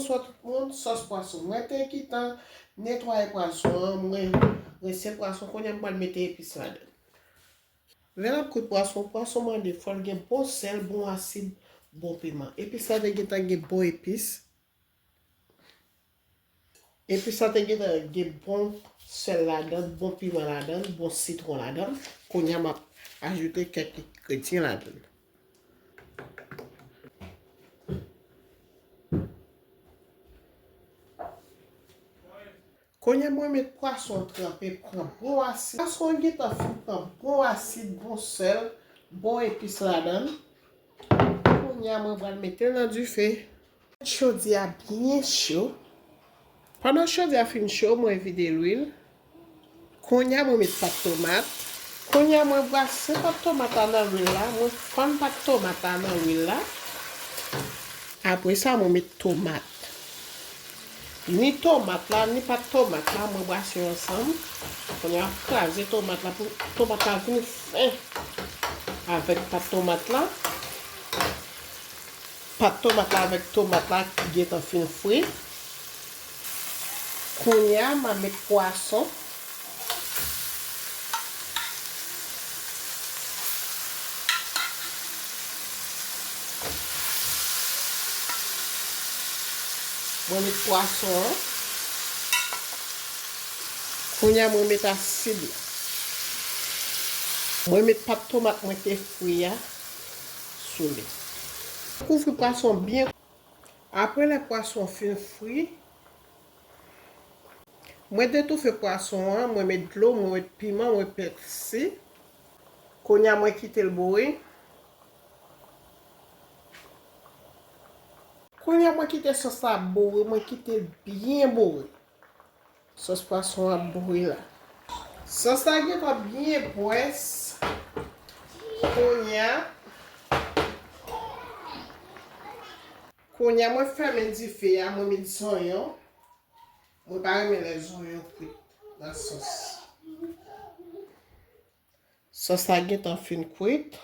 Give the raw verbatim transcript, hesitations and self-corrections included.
Bonswa tout moun, sòs pwason. Mwen te gentan netwaye pwason an, mwen rense pwason, kounye a m pral mete epis ladan. Lè n ap kwit pwason, pwason mande fò l gen bon sèl, bon asid, bon piman. Epis la te gentan gen bon epis. Epis la te gentan gen bon sèl ladan, bon piman ladan, bon sitwon ladan. Kounye a m ap ajoute kèk engredyan ladan. Kounye a mwen met pwason tranpe, pran bon asid. Pwason an gentan fin pran bon asid, bon sèl, bon epis ladan. Kounye a mwen pral mete l nan dife. Chodyè a byen cho. Pandan chodyè a fin cho, mwen vide lwil. Kounye a mwen met pat tomat. Kounye a mwen brase pat tomat la nan lwil la. Mwen fann pat tomat la nan lwil la. Apre sa, mwen met tomat. Ni tomat la, ni pat tomat la, mwen brase yo ansanm. Kounye a, kraze tomat la pou tomat la vin fen avèk pat tomat la. Pat tomat la avèk tomat la ki gentan fin fri. Kounye a, m a met pwason. Mwen met pwason an. Kounye a, mwen met asid la. Mwen met pat tomat mwen te fri a sou li. Kouvri pwason byen. Apre lè pwason fin fri, mwen detoufe pwason an, mwen met dlo, mwen met piman, mwen pèsi. Kounye a mwen kite l bouyi. Kounye a mwen kite sòs la bouyi, mwen kite l byen bouyi. Sòs pwason an ap bouyi la. Sòs la gentan byen pwès. Kounye a, kounye a mwen fèmen dife a, mwen met zonyon. Mwen pa renmen lè zonyon kwit nan sòs. Sòs la gentan fin kwit.